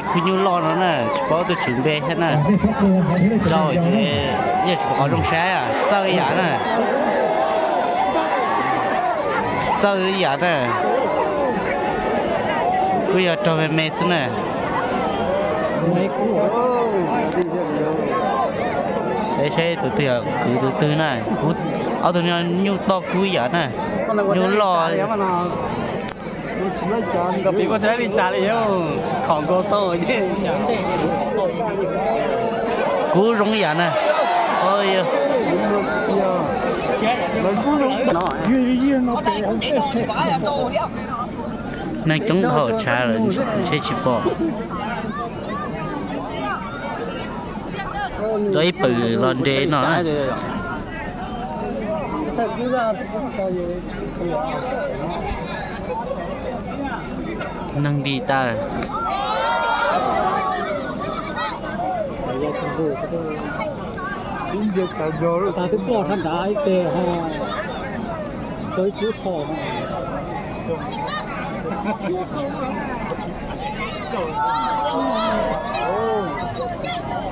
Khwb nyuj loj no na, tsis paub tus tswv npe thiab na. Rau ces yeej tsis pom qhov zoo saib, txawj ib yam na. Txawj ib yam na. Kuj yog raug me me xwb na. Saib saib tus twg yog kwv tus twg na. Ob tug no nyuj toj kub ib yam na. Nyuj loj. Koj piv koj tsis li cas li, khom nkaus tau. Kub zoo ib yam na. Neeg coob dhau tshav lawm ntshe tsis pom. Rau ib pawg los nres no. Neeg nti tas. Tas twb ploj sab nrad ib teg ho, rau ib kub txho.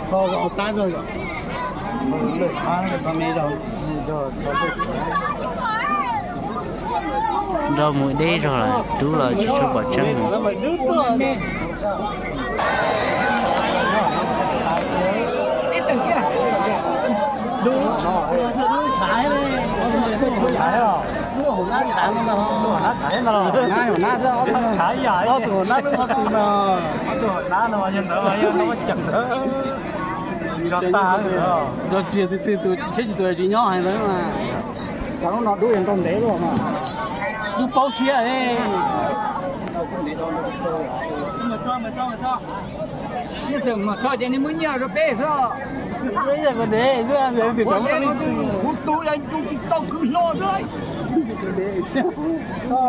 Txho tab zog yom. Nrog mus deb zog lawm, dub los tsis tshua pom tseeb. Ob tug hauv nab xwb, ob tug hauv nab no, ob tug hauv nab no yog ntawd, yog no muab ceem ntawd. Nrog tag, nrog tsis, tsis tus tsis nyob hais ntawd mas. Cov lub no dub yog nrau ntev luaj mas. Dub paub siab. Nyiaj xwm mas txog ces nws muab nyiaj rau peb xwb. Kuv tus yog tus tsis tau khwv hlo xwb.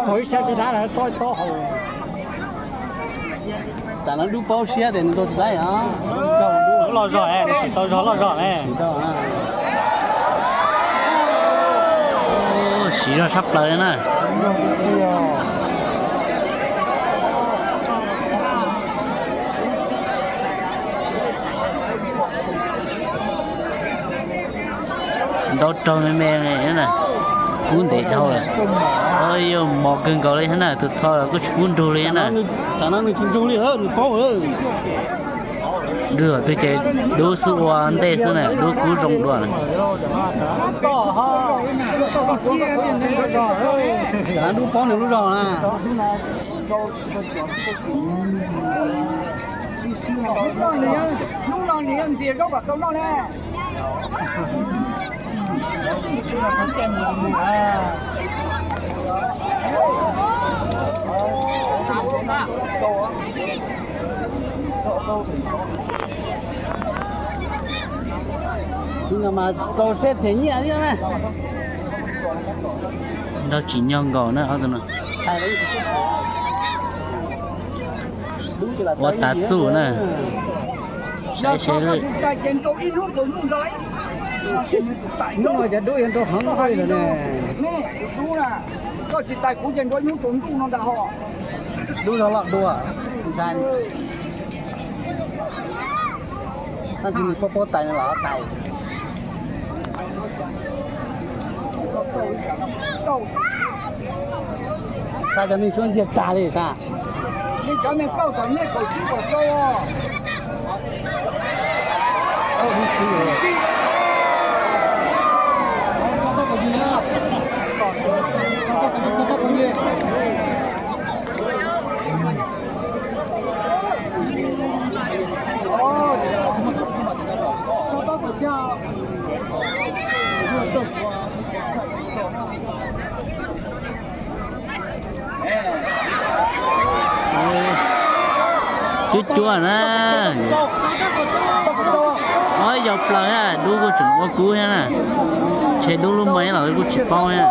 Tau ib sab caj dab lawm, tob tob hau. Tas no dub paub siab tias nws rau tus laib os. Loj zog, nws sim tau zog loj zog ne. Siv zog tshaj plaws na. Nrau raug me me na, kub ntev dhau lawm. Yog mos kawg nkaus li thiab na, tus txho los kuj tsis pub nrug li na. Tam no nws tsis nrug li, nws paub. Nrug twg ces dub xwb ua ntej xwb na, dub kub zoo dua na. Tam no dub paub nws lub zog na. Hnub no nws yog ntxias zaub kom tau noj na. Hnub no mas txaus siab them nyiaj thiab na. Nrau tsim nyog nkaus na ob tug no. Ua tav txuj na. Saib seb. Hnub no cov dub yuav nrau heev li lawm ne. Koj tsis tais kuv ces nrau ib hnub tsaus ntuj no ntag ho. Dub zog loj dua. Tab sis nws paub paub tais nws los tais. Tais cov neeg suab ntsiag tag li tas. Nej cov neeg tauj tom nej kaum tsib kaum rau. Cuab cuab na. Ob yau plaws thiab, dub kuj tseem ua kub thiab na. Ntshe dub lub me los kuj tsis paub thiab.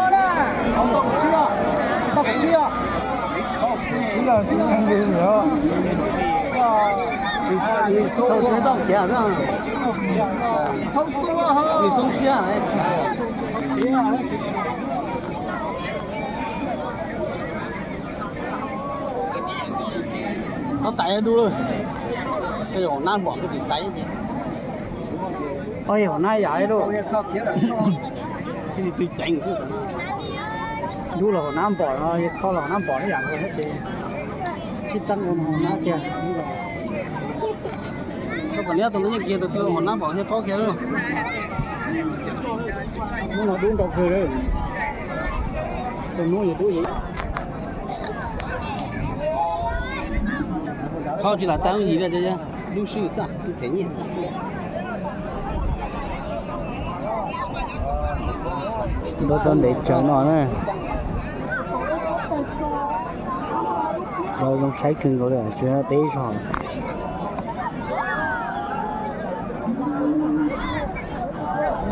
Tais dub lawm, tej hauv nab npom kuj tiv tais. Oj, hauv nab yam li, dub los hauv nab npom no, yog txho los hauv nab npom ib yam nkaus thiab ces sib txeeb hauv nab kiag. Koj kom niab tus no yeej kiag tus twg hauv nab npom thiab paub kiag lawm. Hnub no dub nrau kawg lawm. Txog hnub yuav dub. Txhob tsis lam tau yim li, dub swb xwb, them nyiaj. Dub tau ntev tsawv no na. Dub zoo saib kawg nkaus li, tsis peb zog.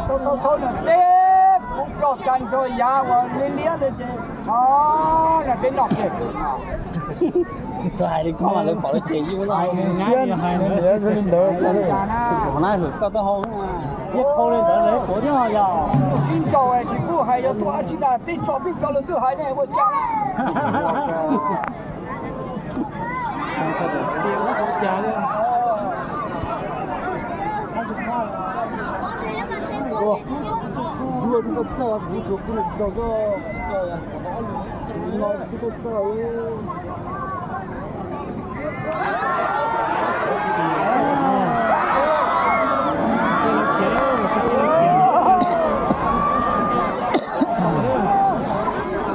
Thaub, thaub, thaub, nws teb kuv ploj tag nrho yav uas liab liab ntawd ces, o, nws peb noj kiag xwb. Txawj hais li koj mas lawv pom lawv ces yeej muab noj. Hais nws nyiam zoo li ntawd. Hauv nab hwm koj taub hau. Sib ncaus tsis pub hais yog tuaj dab tsi na, peb tso peb tso lawv twb hais ne ua cas.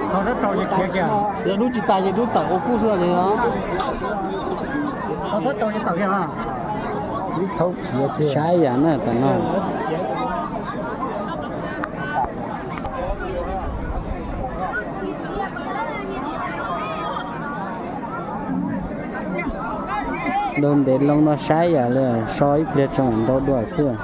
Txhob tsaus ces khiav kiag. Yog dub tsis tas ces dub tawm ua kub xwb os. Txhob tsaus ces tawm kiag. Thaub khiav kiag. Saib yam na tam no. Dub ntev loo no saib yam li so ib pliag tsoom ntau dua xwb.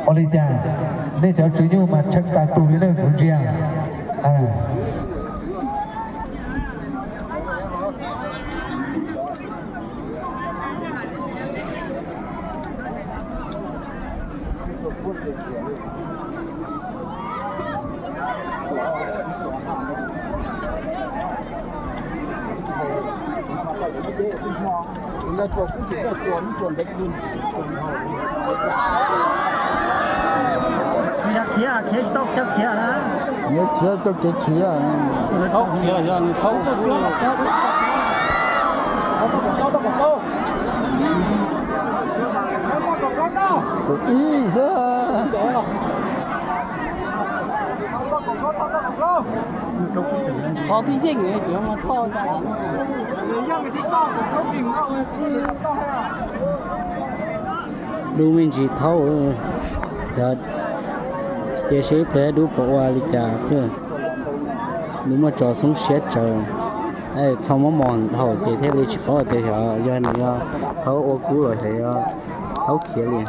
Ua li cas nej cov tswv nyuj mas tshee tas tus li nej kuv ntsia. Khiav, khiav tsis tau cov khiav na. Nws khiav tau kev khiav. Thaub khiav los yog nws thaub. Tus ib thiab. Txhob tib yeej ces mas toj. Dub me ntsis thaub, ces seb ib pliag dub puas ua li cas xwb. Nws muaj tso xoob siab tsawv, txhob muab mos heev dhau ces thiaj li tsis paub tias xyov yog nws yog thaub ua kub los xyov yog thaub khiav li.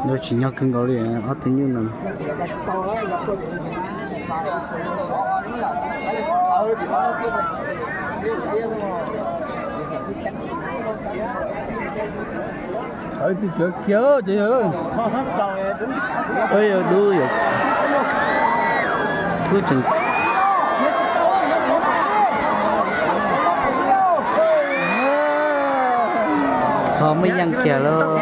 Lawv tsim nyog kawg nkaus li ob tug nyuj no. Tus cov khiav ces yog dub yog kub tseem txhob muaj yeej kiag lauj.